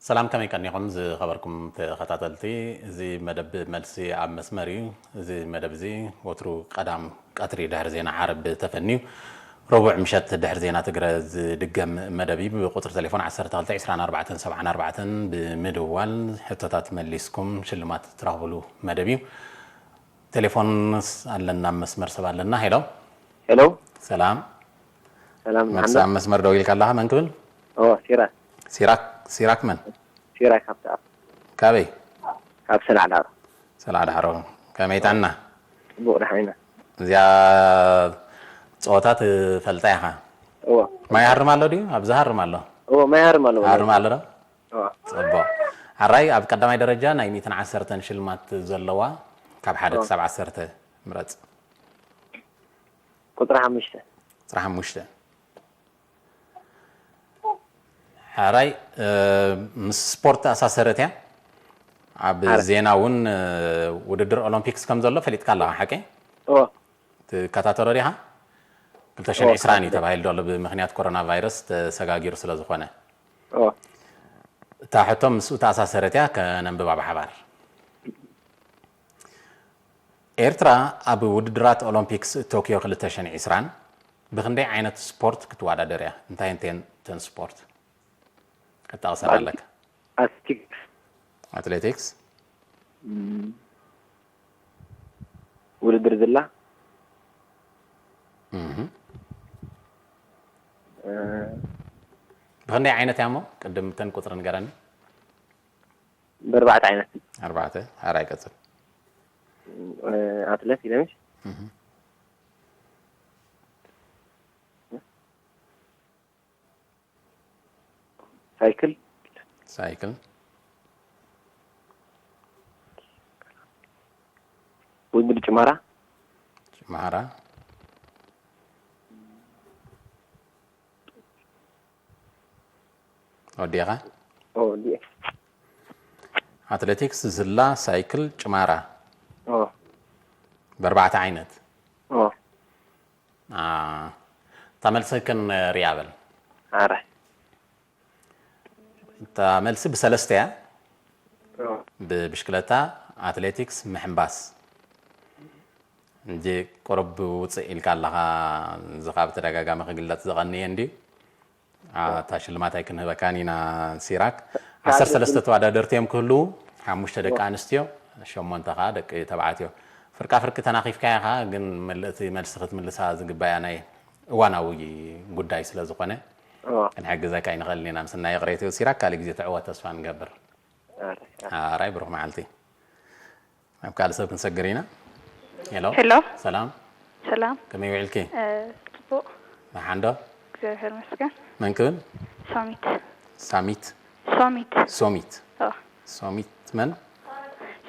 ሰላም፣ ከመይ ቀኒኹም ዝኸበርኩም ተኸታተልቲ? እዚ መደብ መልሲ ኣብ መስመር እዩ። እዚ መደብ እዚ ወትሩ ቀዳም ቀትሪ ድሕሪ ዜና ዓርብ ተፈንዩ ረቡዕ ምሸት ድሕሪ ዜና ትግረ ዝድገም መደብ እዩ። ብቁፅሪ ቴሌፎን ዓሰርተ ክልተ ዕስራን ኣርባዕተን ሰብዓን ኣርባዕተን ብምድዋል ሕቶታት መሊስኩም ሽልማት ትረኽብሉ መደብ እዩ። ቴሌፎን ኣለና፣ ኣብ መስመር ሰብ ኣለና። ሄሎ። ሄሎ። ሰላም። ሰላም፣ መሓመድ። ኣብ መስመር ደው ኢልካ ኣለኻ፣ መን ክብል? ኦ፣ ሲራክ። ሲራክ፣ ሲራክ መን? ሲራክ ካብቲ ኣብ ካበይ? ካብ ሰላዕ ዳዕሮ። ሰላዕ ዳዕሮ። ከመይ ጥዕና? ጽቡቕ፣ ደሓን ኢና። እዚኣ ጸወታ ትፈልጣ ኢኻ? እዎ። ማይ ሃርም ኣሎ ድዩ? ኣብዚ ሃርም ኣሎ። እዎ፣ ማይ ሃርም ኣሎ። ሃርም ኣሎ ዶ? እዎ። ጽቡቕ። ኣራይ ኣብ ቀዳማይ ደረጃ ናይ ሚእትን ዓሰርተን ሽልማት ዘለዋ ካብ ሓደ እዎ። ክሳብ ዓሰርተ ምረጽ። ቁጽሪ ሓሙሽተ። ቁጽሪ ሓሙሽተ። ሓራይ፣ እ፣ ምስ ስፖርት ተኣሳሰረት እያ። ኣብ ሓራይ። ዜና እውን፣ እ፣ ውድድር ኦሎምፒክስ ከም ዘሎ ፈሊጥካ ኣለኻ፣ ሓቂ? እዎ። ትከታተሎ ዲኻ? ክልተ ሽሕን ዕስራን እዩ እዎ፣ ተባሂሉ ዘሎ ብምኽንያት ኮሮና ቫይረስ ተሰጋጊሩ ስለ ዝኾነ። እዎ። እታ ሕቶ ምስኡ ተኣሳሰረት እያ፣ ከነንብባ ብሓባር። ኤርትራ ኣብ ውድድራት ኦሎምፒክስ ቶክዮ ክልተ ሽሕን ዕስራን ብኽንደይ ዓይነት ስፖርት ክትወዳደር እያ? እንታይ እንተን እተን ስፖርት? ክጠቕሰን ኣትሌ-፣ ኣለካ። ኣትሌቲክስ። ኣትሌቲክስ። እም፣ ውድድር ዝላ። እህ። እ፣ ብኽንደይ ዓይነት እያ እሞ? ቅድም እተን ቁጽሪ ንገረኒ። ብኣርባዕተ ዓይነት። ኣርባዕተ። ሓራይ ቀጽል። እ፣ ኣትሌት ኢለምሽ። እህ። ሳይክል። ሳይክል። ውድድር ጭማራ። ጭማራ። ወዲኻ? ኦ፣ ወዲኤ። ኣትሌቲክስ፣ ዝላ፣ ሳይክል፣ ጭማራ። ኦ። ብኣርባዕተ ዓይነት። ኦ። አ፣ እታ መልሲ ክንሪኣ በል። ኣረ። እታ መልሲ ብሰለስተ እያ። ኦ። ብብሽክለታ፣ ኣትሌቲክስ፣ ምሕንባስ። እንጂ ቁሩብ ውፅእ ኢልካ ኣለኻ፣ እዚ ካብ ተደጋጋሚ ክግለፅ ዝቐንየ እንድዩ። አ፣ እታ ሽልማት ኣይክንህበካን ኢና ሲራክ። ሰዓት ዓሰርተ ሰለስተ የብሉን። ተወዳደርቲ እዮም ክህልዉ፣ ሓሙሽተ ደቂ እዎ። ኣንስትዮ፣ ሸሞንተ ከዓ ደቂ ተባዕትዮ። ፍርቃ ፍርቂ ተናኺፍካያ ኢኻ፣ ግን ምል-፣ እቲ መልሲ ክትምልሳ ዝግባያ ናይ እዋናዊ ጉዳይ ስለ ዝኾነ እዎ። ክንሕግዘካ ኣይንኽእልን ኢና። ምስናይ ይቕሬት ይወሲራክ፣ ካልእ ግዜ ትዕወት ተስፋ ንገብር። ኣረ፣ ኣረ። ኣራይ ብሩኽ መዓልቲ። ናብ ካልእ ሰብ ክንሰግር ኢና። ሄሎ። ሄሎ። ሰላም። ሰላም። ከመይ ውዒልኪ? እ፣ ጽቡቕ። ደሓን ዶ? እግዚኣብሔር ይመስገን። መን ክብል? ሶሚት። ሳሚት? ሶሚት። ሶሚት። ኦ። ሶሚት መን?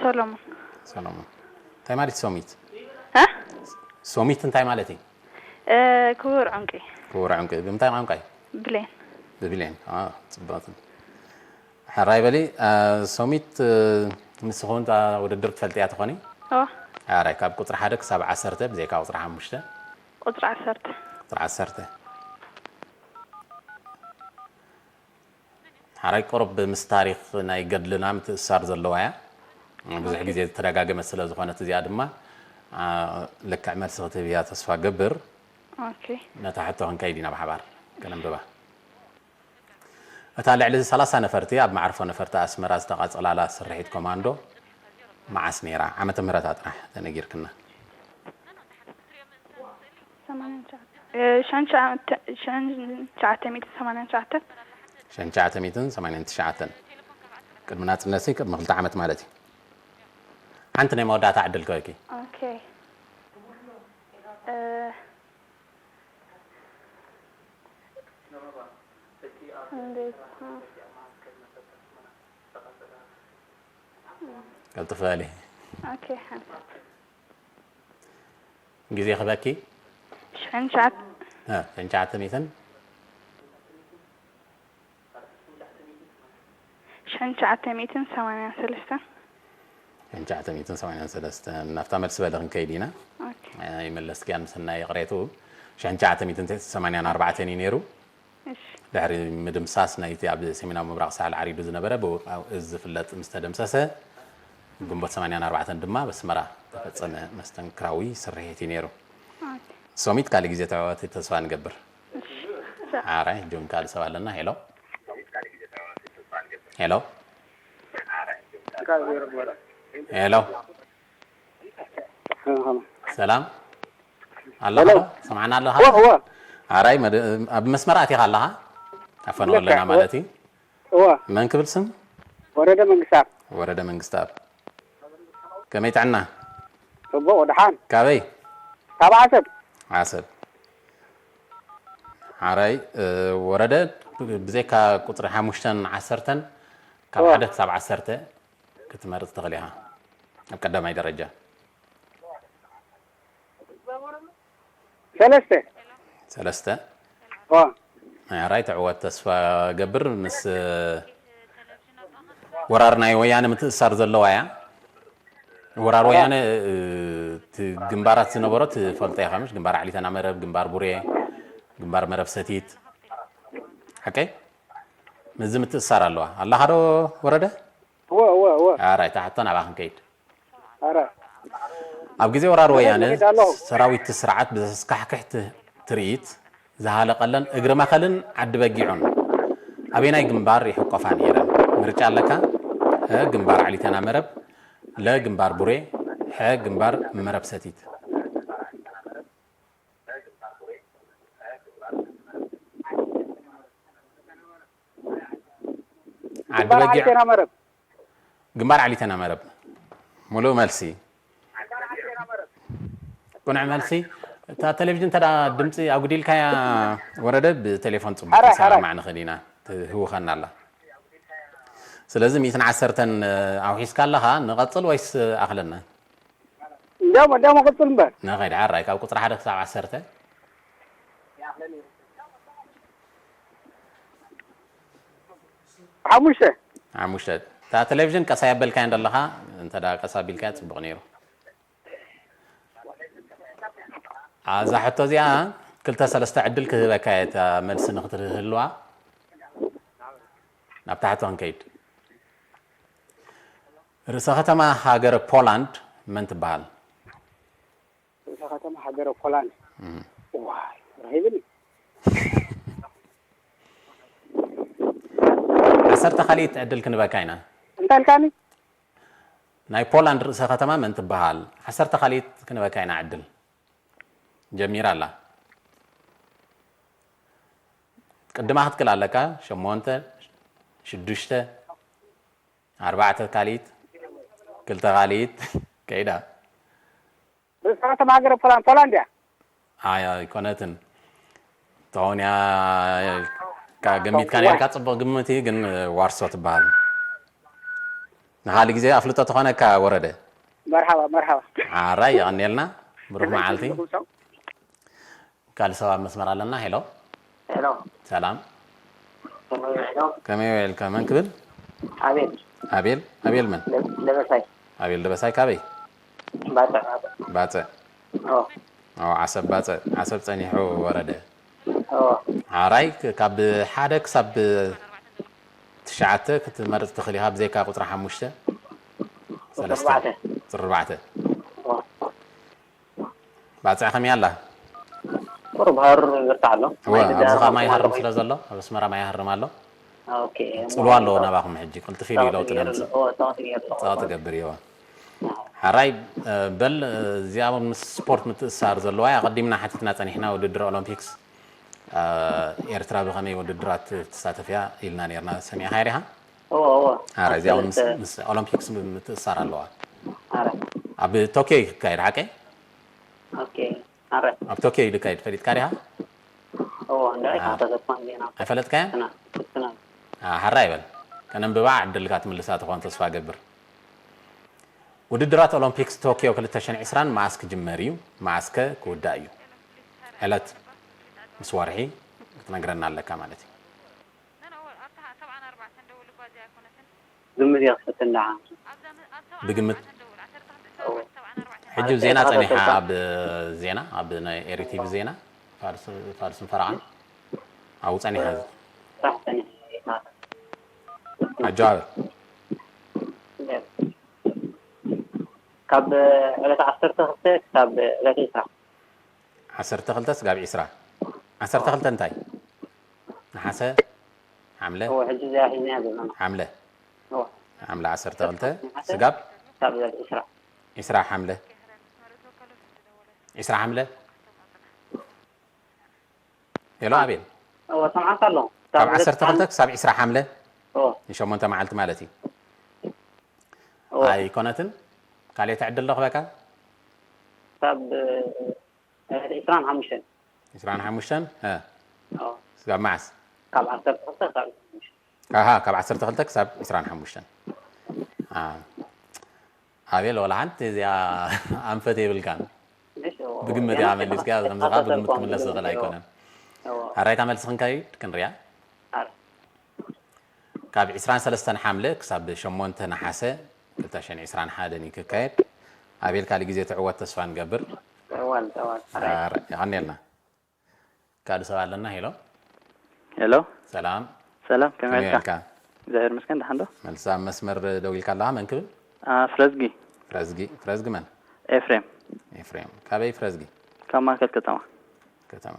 ሰሎሞን። ሰሎሞን። እንታይ ማለት ሶሚት? እ? ሶሚት እንታይ ማለት እዩ? እ፣ ክቡር ዕንቂ። ክቡር ዕንቂ። ብምንታይ ቋንቋ እዩ? ብሌን። ብብሌን። አ፣ ጽቡቕ። ሕራይ በሊ፣ እ፣ ሶሚት፣ እ፣ ንስኹም እታ ውድድር ትፈልጥያ ትኾኒ? ኦ። ሕራይ፣ ካብ ቁጽሪ ሓደ ክሳብ ዓሰርተ፣ ብዘይካ ቁጽሪ ሓሙሽተ። ቁጽሪ ዓሰርተ። ቁጽሪ ዓሰርተ። ሕራይ፣ ቁሩብ ምስ ታሪኽ ናይ ገድልና ምትእስሳር ዘለዋ እያ። ብዙሕ እሺ። ግዜ ዝተደጋገመት ስለ ዝኾነት እዚኣ ድማ፣ አ፣ ልክዕ መልሲ ክትህብ እያ ተስፋ ገብር። ኦኬ። ነታ ሕቶ ክንከይድ ኢና ብሓባር ከነንብባ። እታ ልዕሊ ሰላሳ ነፈርቲ ኣብ መዓርፎ ነፈርቲ ኣስመራ ዝተቓጸላላ ስርሒት ኮማንዶ መዓስ ነይራ? ዓመተ ምህረታ ጥራሕ ተነጊርክና። ሰማንያን ትሽዓተ፣ እ፣ ሽሕን ትሽዓተ፣ ሽሕን ትሽዓተ ሚእትን ሰማንያን ትሽዓተን። ሽሕን ትሽዓተ ሚእትን ሰማንያን ትሽዓተን። ቅድሚ ናጽነት፣ ቅድሚ ክልተ ዓመት ማለት እዩ። ሓንቲ ናይ መወዳእታ ዕድል ክህበኪ። ኦኬ። እ፣ እንዴት? ቀልጥፈ በሊ። ኦኬ፣ ሓንሳብ። ግዜ ክበኪ? ሽሕን ትሽዓተ፣ እ፣ ሽሕን ትሽዓተ ሚእትን? ሽሕን ትሽዓተ ሚእትን ሰማንያን ሰለስተን። ሽሕን ትሽዓተ ሚእትን ሰማንያን ሰለስተን። ናብታ መልሲ በሊ ክንከይድ ኢና። ኦኬ። ኣይመለስክያን፣ ምስናይ ይቕሬቱ። ሽሕን ትሽዓተ ሚእትን ሰማንያን ኣርባዕተን እዩ ነይሩ። እሺ። ድሕሪ ምድምሳስ ናይቲ ኣብ ሰሜናዊ ምብራቕ ሳሕል ዓሪዱ ዝነበረ ብውቃው እዝ ዝፍለጥ ምስ ተደምሰሰ፣ ግንቦት ሰማንያን ኣርባዕተን ድማ በስመራ ተፈጸመ መስተንክራዊ ስርሒት እዩ ነይሩ። ሶሚት ካልእ ግዜ ተዕወት ተስፋ ንገብር። ኣራይ ጆን ካልእ ሰብ ኣለና። ሄሎ ሄሎ ሄሎ ሰላም ኣለኻ ዶ? ሰምዓና ኣለኻ? ኣራይ ኣብ መስመር ኣቲኻ ኣለኻ? ኣፈነወለና ማለት እዩ። መን ክብል ስም? ወረደ መንግስታብ። ወረደ መንግስታብ። ከመይ ጥዕና? ጽቡቕ፣ ደሓን። ካበይ? ካብ ዓሰብ። ዓሰብ። ሓራይ ወረደ፣ ብዘይካ ቁጽሪ ሓሙሽተን ዓሰርተን ካብ ሓደ ክሳብ ዓሰርተ ክትመርጽ ትኽእል ኢኻ። ኣብ ቀዳማይ ደረጃ ሰለስተ ሰለስተ። ዋ ኣራይ ትዕወት ተስፋ ገብር። ምስ ወራር ናይ ወያነ ምትእሳር ዘለዋ እያ። ወራር ወያነ እቲ ግንባራት ዝነበሮ ትፈልጦ ኢኻ ምሽ? ግንባር ዓሊተና መረብ፣ ግንባር ቡሬ፣ ግንባር መረብ ሰቲት። ሓቀይ ምስዚ ምትእሳር ኣለዋ። ኣላኻ ዶ ወረደ? እወ እወ እወ ኣራይ እታ ሕቶ ናብኣ ክንከይድ። ኣረ ኣብ ግዜ ወራር ወያነ መሬት መሬት ኣለኹ። ሰራዊት እቲ ስርዓት ብዘስካሕክሕ ት- ትርኢት ዝሃለቀለን እግሪ መኸልን ዓዲ በጊዑን ኣበየናይ ግንባር ይሕቆፋ ነይረን? ምርጫ ኣለካ። ሀ ግንባር ዓሊተና መረብ፣ ለ ግንባር ቡሬ፣ ሐ ግንባር መረብ ሰቲት። ዓዲ ግንባር በጊዕ ዓሊተና መረብ ግንባር ዓሊተና መረብ። ሙሉእ መልሲ። ቁኑዕ መልሲ። እታ ቴሌቪዥን እንተ ድምፂ ኣጉዲልካያ ወረደ ብቴሌፎን ፅቡቅ ሓራይ፣ ክንሰማማዕ ሓራይ። ንኽእል ኢና። ትህውኸና ኣላ። ስለዚ ሚእትን ዓሰርተን ኣውሒስካ ኣለኻ ንቐፅል ወይስ ኣኽለና? እንዲያውም እንዲያውም ቅፅል እምበር ንኸይድ ሓራይ ካብ ቁፅሪ ሓደ ክሳብ ዓሰርተ። ሓሙሽተ ሓሙሽተ። እታ ቴሌቪዥን ቀስ ኣየበልካያን ዘለኻ፣ እንተ ደኣ ቀስ ኣቢልካያ ጽቡቕ ነይሩ። ኣዛ ሕቶ እዚኣ ክልተ ሰለስተ ዕድል ክህበካ እየ፣ እታ መልሲ ንኽትህልዋ። ናብታ ሕቶ ክንከይድ። ርእሰ ከተማ ሃገረ ፖላንድ መን ትበሃል? ርእሰ ከተማ ሃገረ ፖላንድ። ዋይ ረሂብኒ። ዓሰርተ ካልኢት ዕድል ክንበካ ኢና። እንታይ ኢልካኒ? ናይ ፖላንድ ርእሰ ከተማ መን ትበሃል? ዓሰርተ ካልኢት ክንበካ ኢና ዕድል። ጀሚራ ኣላ። ቅድማ ክትክል ኣለካ። ሸሞንተ፣ ሽዱሽተ፣ ኣርባዕተ ካልኢት፣ ክልተ ካልኢት ከይዳ። ርእሰ ከተማ ሃገረ ፖላንድ ፖላንድ እያ። ኣይ ኣይኮነትን። ትኸውን እያ ኢልካ ገሚትካ ነርካ። ጽቡቕ ግምት እዩ፣ ግን ዋርሶ ትበሃል። ንኻልእ ግዜ ኣፍልጦ ትኾነካ ወረደ። መርሓባ መርሓባ። ሓራይ የቐንየልና። ብሩኽ መዓልቲ። ካልእ ሰብ ኣብ መስመር ኣለና። ሄሎ። ሄሎ ሰላም። ከመይ ውዒሎ? ከመይ ውዒልካ? መን ክብል? ኣቤል ኣቤል። ኣቤል መን? ደበሳይ ኣቤል ደበሳይ ካበይ? ባጽዕ ባጽዕ። ኦ ኦ ዓሰብ ባጽዕ። ዓሰብ ጸኒሑ ወረደ። ኦ ሓራይ ክ- ካብ ሓደ ክሳብ ትሽዓተ ክትመርጽ ትኽእል ኢኻ፣ ብዘይካ ቁጽሪ ሓሙሽተ። ሰለስተ። ኣርባዕተ። ቁጽሪ ኣርባዕተ። ኦ ባጽዕ ከመይ ኣላ? ቁሩብ ሃሩር ይብርታዕ ኣሎ። እወ፣ ኣብዚ ኸኣ ማይ ሃርም ስለ ዘሎ፣ ኣብ ኣስመራ ማይ ሃርም ኣሎ። ኦኬ ጽልዋ ኣለዎ ናባኹም ሕጂ፣ ቅልጥፍ ኢሉ እዩ ለውጢ ዘምጽእ። ኦ ጸቕጢ ገይሩ ጸቕጢ ገብር እዩ። ሓራይ በል፣ እዚኣ እውን ምስ ስፖርት ምትእስሳር ዘለዋ እያ። ኣቐዲምና ሓቲትና ጸኒሕና፣ ውድድር ኦሎምፒክስ ኤርትራ ብኸመይ ውድድራት ትሳተፍ እያ ኢልና ነርና። ሰሚዕኻያ ዲኻ? ኦ ኦ ሓራይ እዚኣ እውን ምስ- ምስ ኦሎምፒክስ ምትእስሳር ኣለዋ። ኣረ ኣብ ቶኪዮ እዩ ክካየድ፣ ሓቀይ? ኦኬ ኣረ ኣብ ቶኪዮ እዩ ዝካየድ፣ ፈሊጥካ ዲኻ? ኦ እንደ ኣይኮንተ ዘኳን ዜና ኣይፈለጥካያን? ስና ስና ሓራ ይበል። ከነንብባ ዕድልካ ትምልሳ ትኾን ተስፋ ገብር። ውድድራት ኦሎምፒክስ ቶኪዮ ክልተ ሽሕን ዕስራን መኣስ ክጅመር እዩ? መኣስከ ክውዳእ እዩ? ዕለት ምስ ወርሒ ክትነግረና ኣለካ ማለት እዩ። ግምት እየ ክፈትን ደሓ ብግምት ሕጂ ዜና ጸኒሓ፣ ኣብ ዜና ኣብ ናይ ኤሪቲቪ ዜና ፋርስ- ፋርስን ፈረቓን ኣብኡ ጸኒሓ። ኣጀዋብል። ካብ ዕለት ዓሰርተ ክልተ ክሳብ ዕለት ዕስራ። ዓሰርተ ክልተ ስጋብ ዕስራ። ዓሰርተ ክልተ እንታይ? ነሓሰ፣ ሓምለ፣ እዎ፣ ሕጂ እዚኣ ሒዝናያ ዘለና። ሓምለ፣ እዎ፣ ሓምለ ዓሰርተ ክልተ ስጋብ ክሳብ ዕለት ዕስራ። ዕስራ ሓምለ። ዕስራ ሓምለ። ሄሎ ኣቤል፣ እዎ፣ ሰምዓካ ኣሎ። ካብ ዓሰርተ ክልተ ክሳብ ዕስራ ሓምለ እዎ፣ ንሸሞንተ መዓልቲ ማለት እዩ። እዎ፣ ኣይኮነትን? ካልእ ዕድል ዶ ክበካ? ክሳብ ዕለት ዕስራን ሓሙሽተን። ዕስራን ሓሙሽተን? እ። እዎ፣ ስጋብ መዓስ? ካብ ዓሰርተ ክልተ ክሳብ ዕስራን ሓሙሽተን። ኣሃ፣ ካብ ዓሰርተ ክልተ ክሳብ ዕስራን ሓሙሽተን። አ፣ ኣቤል፣ ወላ ሓንቲ እዚኣ ኣንፈት የብልካን። እሺ፣ እዎ፣ ብግምት ገና እያ መሊስካ፣ ከምዚ ከዓ ብግምት ኣይተሓሳሰርኩን ክምለስ ዝኽእል ግን፣ ኣይኮነን። እዎ፣ ኣራይ፣ እታ መልሲ ክንከይድ ክንሪኣ። ኣረ፣ ካብ ዕስራን ሰለስተን ሓምለ ክሳብ ሸሞንተ ነሓሰ ክልተ ሽሕን ዕስራን ሓደን እዩ ክካየድ። ኣቤል፣ ካልእ ግዜ ትዕወት ተስፋ ንገብር። ጠዋል፣ ጠዋል። ኣረ፣ ኣረ፣ የቐንየልና። ካልእ ሰብ ኣለና። ሄሎ፣ ሄሎ፣ ሰላም፣ ሰላም፣ ከመይ ከመይ ኢልካ? ኢልካ? እግዚኣብሔር ይመስገን፣ ደሓን ዶ? መልሲ ኣብ መስመር ደው ኢልካ ኣለኻ። መን ክብል? አ፣ ፍረዝጊ። ፍረዝጊ። ፍረዝጊ መን? ኤፍሬም። ኤፍሬም። ካበይ ፍረዝጊ? ካብ ማእከል ከተማ። ከተማ።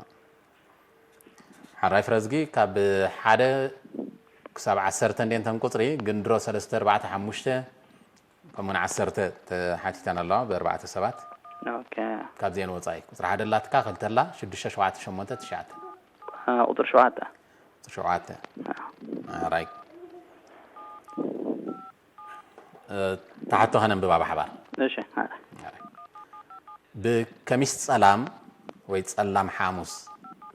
ሓራይ ፍረዝጊ፣ ካብ ሓደ ክሳብ ዓሰርተ እንዴንተን ቁፅሪ፣ ግን ድሮ ሰለስተ፣ ኣርባዕተ፣ ሓሙሽተ፣ ከምኡውን ዓሰርተ ተሓቲተን ኣለዋ፣ ብኣርባዕተ ሰባት። ኦኬ። ካብዚአን ወፃኢ ቁፅሪ ሓደ ኣላትካ፣ ክልተ ኣላ፣ ሽዱሽተ፣ ሸውዓተ፣ ሸሞንተ፣ ትሽዓተ። አ፣ ቁፅሪ ሸውዓተ። ቁፅሪ ሸውዓተ። ኣራይ። እ፣ ተሓቶ ከነንብባ ብሓባር። እሺ። ብከሚስ ጸላም ወይ ጸላም ሓሙስ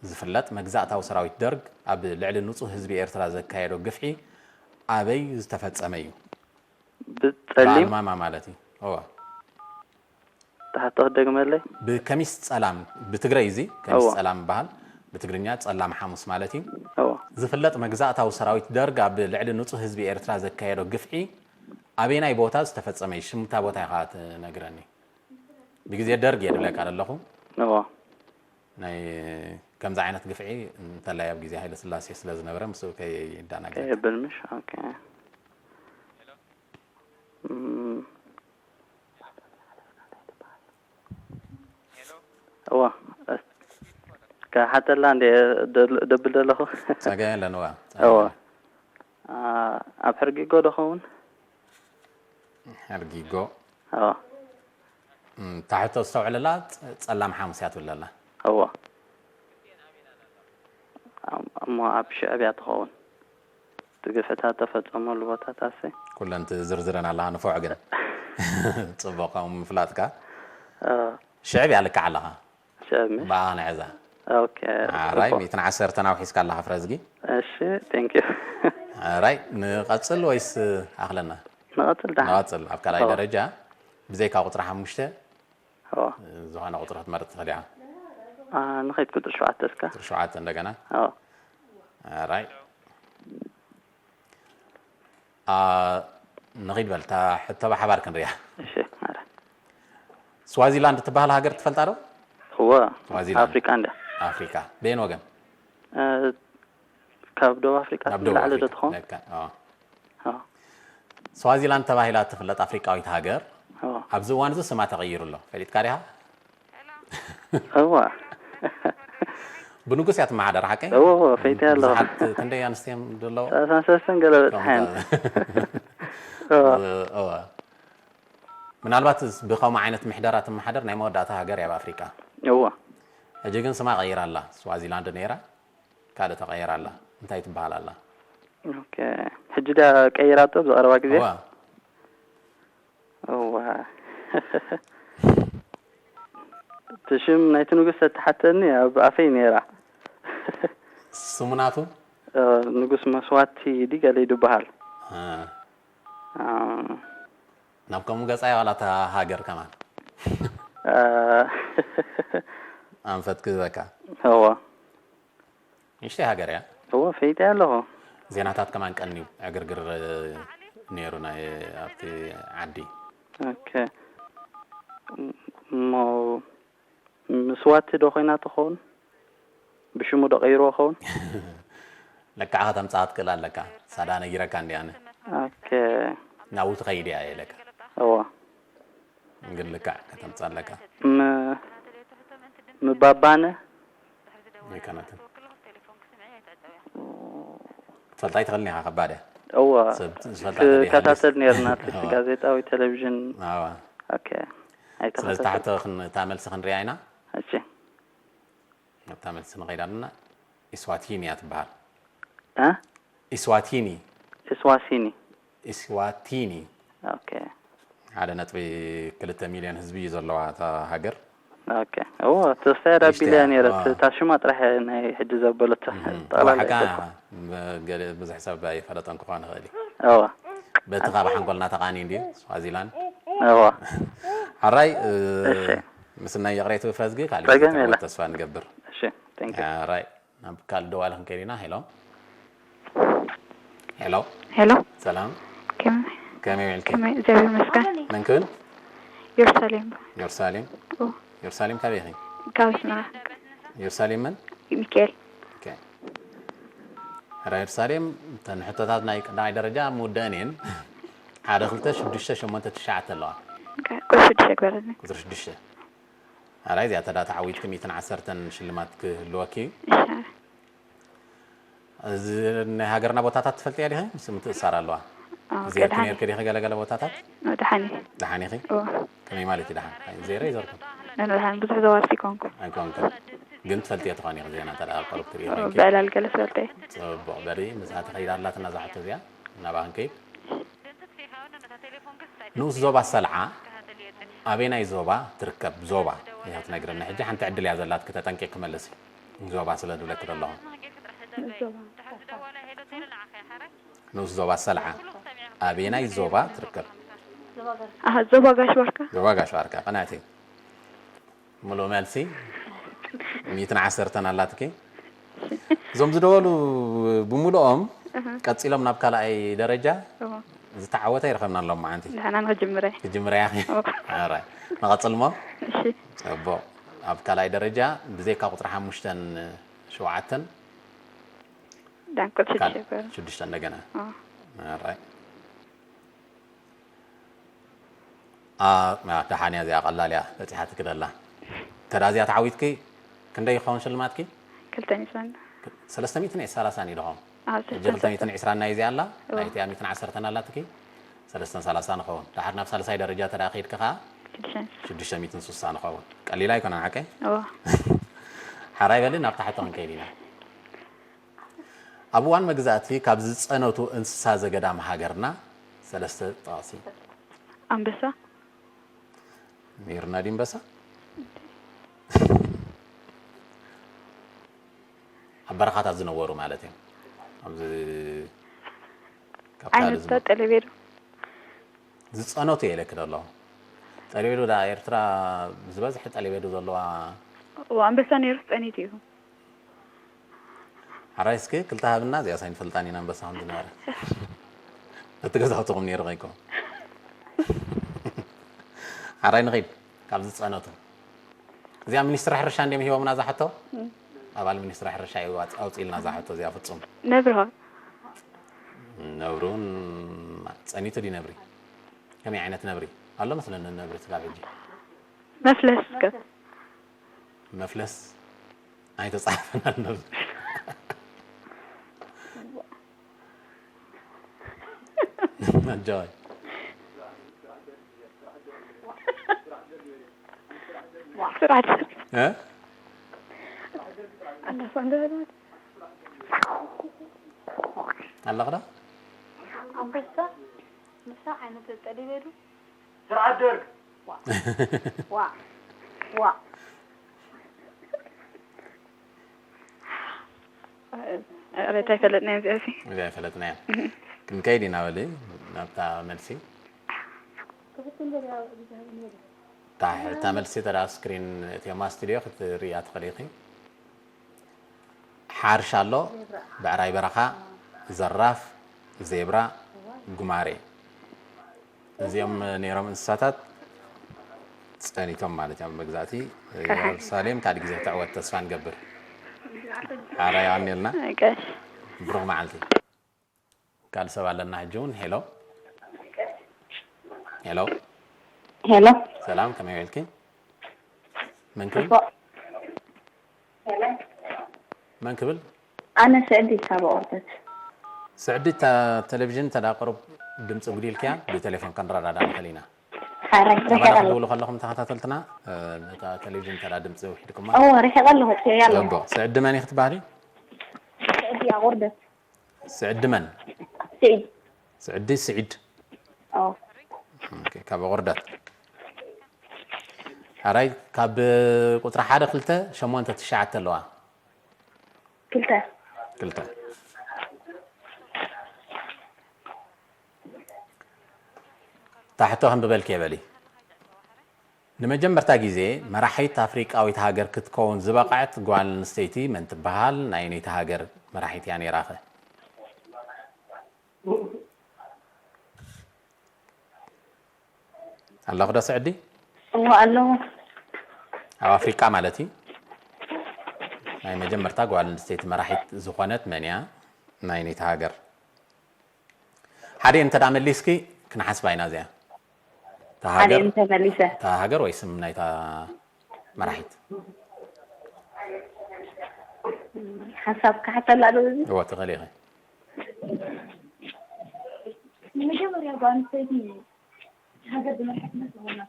ዝፍለጥ መግዛእታዊ ሰራዊት ደርግ ኣብ ልዕሊ ንጹህ ህዝቢ ኤርትራ ዘካየዶ ግፍዒ ኣበይ ዝተፈጸመ እዩ? ብጸሊም ብኣልማማ ማለት እዩ። እወ። ተሓቶ ክደግመለይ? ብከሚስ ጸላም፣ ብትግረይ እዚ ከሚስ እወ። ጸላም ይበሃል፣ ብትግርኛ ጸላም ሓሙስ ማለት እዩ። እወ። ዝፍለጥ መግዛእታዊ ሰራዊት ደርግ ኣብ ልዕሊ ንጹህ ህዝቢ ኤርትራ ዘካየዶ ግፍዒ ኣበየናይ ቦታ ዝተፈጸመ እዩ? ሽም እታ ቦታ ኢኻ ትነግረኒ። ብግዜ ደርግ እየ ድብለካ ዘለኹ። እወ። ናይ ከምዚ ዓይነት ግፍዒ እንተላይ ኣብ ግዜ ሃይለ ስላሴ ስለ ዝነበረ ምስኡ ከይዳናገር። ከየብል ምሽ? ኦኬ። እም። እወ። ከሓተላ እንደ ደብል ዘለኹ። ጸገም የለን፣ እዋ። እወ። አ፣ ኣብ ሕርጊጎ ዶ ኸውን? ሕርጊጎ። እወ። እም፣ እታ ሕቶ ዝተውዕለላ ጸ-፣ ጸላም ሓሙስ እያ ትብል ዘላ። እወ። እም-፣ እሞ ኣብ ሽዕብ እያ ትኸውን። እቲ ግፍዕታት ተፈጸመሉ ቦታታት ሲ? ኩለን ትዝርዝረን ኣለኻ፣ ንፉዕ ግን። ጽቡቕ፣ ከምኡ ምፍላጥካ። እወ። ሽዕብ እያ ልክዕ ኣለኻ። ሽዕብ ምሽ? ብኣኻ ንዕዛ። ኦኬ። ኣራይ፣ ጽቡቕ። ሚእትን ዓሰርተን ኣውሒስካ ኣለኻ ፍረዝጊ። እሺ፣ ቴንክ ዩ። ኣራይ፣ ንቐጽል ወይስ ኣኽለና? ንቐጽል ደሓን። ንቐጽል። ኣብ ካልኣይ እወ። ደረጃ ብዘይካ ቁጽሪ ሓሙሽተ እወ። ዝኾነ ቁጽሪ ክትመርጽ ትኽእል ኢኻ። አ፣ ንኸይድ ቁጽሪ ሸውዓተ እስከ። ቁጽሪ ሸውዓተ እንደገና። እወ። ኣራይ። አ፣ ንኺድ በል፣ እታ ሕቶ ብሓባር ክንሪኣ። እሺ፣ ማራ። ስዋዚላንድ እትበሃል ሃገር ትፈልጣ ዶ? እወ። ስዋዚላንድ። ኣፍሪቃ እንድያ። ኣፍሪቃ። በየን ወገን? እ፣ ካብ ደቡብ ኣፍሪቃ ናብ ደቡብ ንላዕሊ ዶ ኣፍሪቃ። ትኸውን? ለካ፣ ኦ። እወ። ስዋዚላንድ ተባሂላ እትፍለጥ ኣፍሪቃዊት ሃገር እወ። ኣብዚ እዋን እዚ ስማ ተቐይሩ ኣሎ። ፈሊጥካ ዲኻ? እወ። ብንጉስ እያ ትመሓደር፣ ሓቀይ? እወ፣ እወ፣ ፈይተ ኣለኹ። ብዙሓት ክንደይ ኣንስትዮ ዘለዋ? ሰላሳን ሰለስተን ገለ በጽሓ እየን። እወ። እወ። ምናልባት ብኸምኡ ዓይነት ምሕደራ ትመሓደር ናይ መወዳእታ ሃገር እያ ኣብ ኣፍሪቃ። እወ። ሕጂ ግን ስማ ቀይራ ኣላ። ስዋዚላንድ ነይራ፣ ካልእ ተቐይራ ኣላ። እንታይ ትበሃል ኣላ? ኦኬ። ሕጂ ድያ ቀይራቶ ኣብዚ ቀረባ ግዜ? እወ። እወ። እቲ ሽም ናይቲ ንጉስ ተተሓተኒ ኣብ ኣፈይ ነይራ። ስሙ ናቱ? እ፣ ንጉስ መስዋቲ ድዩ ገለ እዩ ዝበሃል። እ። እ፣ ናብ ከምኡ ገጻ እያ ዋላ እታ ሃገር ከማን? እ፣ ኣንፈት ክህበካ። እወ። ንእሽተይ ሃገር እያ። እወ፣ ፈይጠ ኣለኹ። ዜናታት ከማን ቀንዩ ዕግርግር ነይሩ ናይ ኣብቲ ዓዲ። ኦኬ። እሞ ምስዋቲ ዶ ኮይና ትኸውን? ብሽሙ ዶ ቀይርዎ ኸውን? ለክዓ ከተምጽኣ ትክእል ኣለካ። ሳዳ ነጊረካ እንዲ ኣነ። ኦኬ። ናብኡ ትኸይድ እያ ኢለካ። እዋ። ግን ልክዕ ከተምጽእ ኣለካ። ም-፣ ምባባነ? ኣይኮነትን። ክትፈልጣ ኣይትኽእልን ኢኻ፣ ከባድ እያ። እዋ። ሰብ ዝፈልጣ ተደልያ ክከታተል ሃልዩስ። ነርና፣ እቲ እዋ። ጋዜጣ ወይ ቴሌቪዥን። እዋ። ኦኬ። ስለዚ ኣይተኸታተልኩ። ታሕቲ ክን-፣ እታ መልሲ ክንሪኣ ኢና። እሺ። ኣብታ መልሲ ንኸይድ ኣለና። ኢስዋቲኒ እያ ትበሃል። እ? ኢስዋቲኒ። ኢስዋሲኒ። ኢስዋቲኒ። ኦኬ። ሓደ ነጥቢ ክልተ ሚልዮን ህዝቢ እዩ ዘለዋ እታ ሃገር። ኦኬ። እዎ፣ ተስፋ የዳ ንእሽተይ ቢልያ እያ። ነይረ። ኣዎ። እታ ሽማ ጥራሕ ናይ ሕጂ ዘበለቶ እህ። ጠቕላላ ዋሕካ ይፈልጥ። ገለ ብዙሕ ሰብ ኣይፈለጠን ክኾን ይኽእል እዩ። እዎ። በቲ ካብ ሓንጎልና ተቓንዩ እንድዩ፣ ስዋዚላንድ። እዎ። ሓራይ፣ እ፣ እሺ። ምስናይ ይቕሬት ብፍረዝጊ፣ ካልእ ጸገም ግዜ የለ። ተስፋ ንገብር። እሺ፣ thank you። ሓራይ። ናብ ካልእ ደዋሊ ክንከይድ ኢና። ሄሎ። ሄሎ። ሄሎ። ሰላም። ከመይ? ከመይ ውዒልኪ? ከመይ? እግዚኣብሔር ይመስገን። መን ክብል? ኢየሩሳሌም። ኢየሩሳሌም? ኦ። ኢየሩሳሌም ካበይ ኢኺ? ካብ ኣስመራ። ኢየሩሳሌም መን? ሚካኤል። ኦኬ። ራ ኢየሩሳሌም፣ እተን ሕቶታት ናይ ቀዳማይ ደረጃ ምውደአን እየን። ሓደ፣ ክልተ፣ ሽዱሽተ፣ ሸሞንተ፣ ትሽዓተ ኣለዋ። ኦኬ፣ ቁጽሪ ሽዱሽተ ግበረለይ። ቁጽሪ ሽዱሽተ። ኣራይ፣ እዚኣ ተዳ ተዓዊትኪ ሚእትን ዓሰርተን ሽልማት ክህልወኪ እዩ። እሺ። እዚ ናይ ሃገርና ቦታታት ትፈልጥያ ዲኺ? ምስ ምትእሳር ኣለዋ። ኣዎ፣ ዜርኪ ደሓን ነርኪ ዲኺ ገለገለ ቦታታት? ኣዎ፣ ደሓን እየ። ደሓን ኢኺ? እዎ። ከመይ ማለት እዩ ደሓን? ኣይ፣ ዜረ ይዘርኩ። ኣነ ደሓን ብዙሕ ዘዋርቲ ኮንኩ። ኣይኮንኩ። ግን ትፈልጥዮ ትኾኒ ኢኺ ዜና እንተ ደኣ ኣብ ቀረብ ትሪኦ እዎ፣ ኮይንኪ። ብዕላል ገለ ዝፈልጠ እየ። ጽቡቕ፣ በሊ፣ ምስኣ ትኸይድ ኣላትና እዛ ሕቶ እዚኣ። ናብኣ ክንከይድ። ንኡስ ዞባ ሰልዓ ኣበየናይ ዞባ ትርከብ? ዞባ ኢኻ ትነግረኒ። ሕጂ ሓንቲ ዕድል እያ ዘላትኪ፣ ተጠንቂቕኪ መልሲ። ዞባ ስለ ዝብለኪ ዘለኹ። ንኡስ ዞባ። ንኡስ ዞባ ሰልዓ ኣበየናይ ዞባ ትርከብ? ኣሃ፣ ዞባ ጋሽ ባርካ። ዞባ ጋሽ ባርካ፣ ቅንዕቲ። ምሉእ መልሲ። ሚእትን ዓሰርተን ኣላትኪ። እዞም ዝደወሉ ብምሉኦም እህ። ቀጺሎም ናብ ካልኣይ ደረጃ እዎ። ዝተዓወተ ኣይረኸብናን ሎማዓንቲ። ንሕና ንኽጅምረ። ክጅምረ እያ። እዎ። ኣራይ። ንቐጽል እሞ? እሺ። ጽቡቕ። ኣብ ካልኣይ ደረጃ ብዘይካ ቁጽሪ ሓሙሽተን ሸውዓተን ዳንኮት ካል-፣ ሽዱሽተ ገይሩ። ሽዱሽተ እንደገና። እዎ። ኣራይ። ኣ፣ ኣ፣ ደሓን እያ እዚኣ፣ ቀላል እያ፣ በጺሓትኪ ደላ። እንተ ደኣ እዚኣ ተዓዊትኪ፣ ክንደይ ይኸውን ሽልማትኪ? ክልተ ሚእትን። ሰለስተ ሚእትን ሰላሳን እዩ ደኾም። ኣዎ፣ ሕጂ ሰለስተ ክልተ ሚእትን ዕስራን ናይ እዚኣ ኣላ፣ እዎ። ናይቲኣ ሚእትን ዓሰርተን ኣላትኪ፣ ሰለስተን ሰላሳን ይኸውን። ደሓር ናብ ሳልሳይ ደረጃ እንተ ደኣ ከይድኪ ኸኣ፣ ሽዱሽተ። ሽዱሽተ ሚእትን ስሳን ይኸውን። ቀሊል ኣይኮነን፣ ሓቀይ? እዎ። ሓራይ በሊ፣ ናብ ታሕቲ ክንከይድ ኢና። ኣብ እዋን መግዛእቲ ካብ ዝጸነቱ እንስሳ ዘገዳም ሃገርና ሰለስተ ጥቐሲ። ኣንበሳ። ነይርና ድዩ ኣንበሳ? ኣብ በረኻታት ዝነበሩ ማለት እዮም። ኣብዚ ካብ ካልእ ዓይነት ዝመ-፣ ጠለቤዶ። ዝጸነቱ እየ ኢለኪ ዘለኹ። ጠለቤዶ ደኣ ኤርትራ ዝበዝሐ ጠለቤዶ ዘለዋ። እዎ፣ ኣንበሳ ነይሩስ ጸኒቱ እዩ። ሓራይ እስኪ ክልተ ሃብና፣ እዚኣስ ኣይንፈልጣን ኢና ኣንበሳ ከም ዝነበረ። እቲ ገዛውትኹም ነይሩ ከይኮ። ሓራይ ንኺድ፣ ካብ ዝጸነቱ። እዚኣ ሚኒስትሪ ሕርሻ እንድዮም ሂቦምና እዛ ሕቶ? እም። ኣባል ሚኒስትሪ ሕርሻ እዩ ኣውጽ-፣ ኣውጺእልና እዛ ሕቶ እዚኣ ፍጹም። ነብሪ ኸ? ነብሪ እውን ጸኒቱ ድዩ ነብሪ? ከመይ ዓይነት ነብሪ? ኣሎ መስለኒ ነብሪ ስጋብ ሕጂ። መፍለስ ከ? መፍለስ ኣይተጻሕፈን ኣሎ። ኣጆይ። ስራሕ ትሰርሕ። እ? ኣንበሳ እንደ በለ። ኣለኽ ዶ? ኣንበሳ፣ ኣንበሳ ዓይነት ጠሊበ ዶ? ስርዓት ደርግ። ዋ። ዋ። ዋ። ሬታ ኣይፈለጥናዮ እዚኣ እዚ። እዚኣ ኣይፈለጥናዮ። እህ። ክንከይድ ኢና በሊ፣ ናብታ መልሲ። እታ፣ እታ መልሲ ተዳ ስክሪን ቴማ ስቱዲዮ ክትርእያ ትኽእሊ ኢኺ። ሓርሻ ኣሎ፣ ብዕራይ በረኻ፣ ዘራፍ፣ ዜብራ፣ ጉማሬ። እዚኦም ነይሮም እንስሳታት ጸኒቶም ማለት እዮም መግዛእቲ። ኢየሩሳሌም ካልእ ግዜ ክትዕወት ተስፋ ንገብር። ሓራይ ኣሜልና። እሺ። ብሩኽ መዓልቲ። ካልእ ሰብ ኣለና ሕጂ እውን። ሄሎ፣ ሄሎ፣ ሄሎ፣ ሰላም፣ ከመይ ውዒልኪ? መን ክብል? ጽቡቕ። መን ክብል? ኣነ ስዕዲ ካብ ኣቑርደት። ስዕዲ፣ እታ ቴሌቪዥን እንተ ደኣ ቁሩብ ድምፂ ጉዲልክያ፣ ብቴሌፎን ክንረዳዳእ ንኽእል ኢና። ሓራይ፣ ርሒቐ ኣባላት ኣለኹ። ክብሉ ከለኹም ተኸታተልትና፣ እ፣ ነታ ቴሌቪዥን እንተ ደኣ ድምፂ ውሒድኩማ። እወ፣ ርሒቐ ኣለኹ፣ እጽበያ ኣለኹ። ጽቡቕ። ስዕዲ መን ኢኺ ትበሃሊ? ስዕዲ ኣቑርደት። ስዕዲ መን? ስዒድ። ስዕዲ ስዒድ። ኦ፣ ኦኬ፣ ካብ ኣቑርደት። ሓራይ፣ ካብ ቁጽሪ ሓደ፣ ክልተ፣ ሸሞንተ፣ ትሽዓተ ኣለዋ። ክልተ። ክልተ። እታ ሕቶ ከንብበልኪ እየ፣ በሊ። ንመጀመርታ ግዜ መራሒት ኣፍሪቃዊት ሃገር ክትከውን ዝበቐዐት ጓል ኣንስተይቲ መን ትበሃል? ናይ ኣየነይቲ ሃገር መራሒት እያ ነይራኸ? ኣለኹ ዶ ስዕዲ? እወ ኣለኹ። ኣብ ኣፍሪቃ ማለት እዩ። ናይ መጀመርታ ጓል ኣንስተይቲ መራሒት ዝኾነት መን እያ? ናይ ኣየነይቲ ሃገር? ሓደ እንተ ደኣ መሊስኪ ክንሓስባ ኢና እዚኣ። እታ ሓደ ሃገር፣ እንተመሊሰ። እታ ሃገር ወይ ስም ናይታ መራሒት? ሓሳብ ክሓተላ ዶ እዚ? እወ፣ ትኽእሊ ኢኺ። ንመጀመርያ ጓል ኣንስተይቲ ሃገር ብመራሒትነት ዝኾና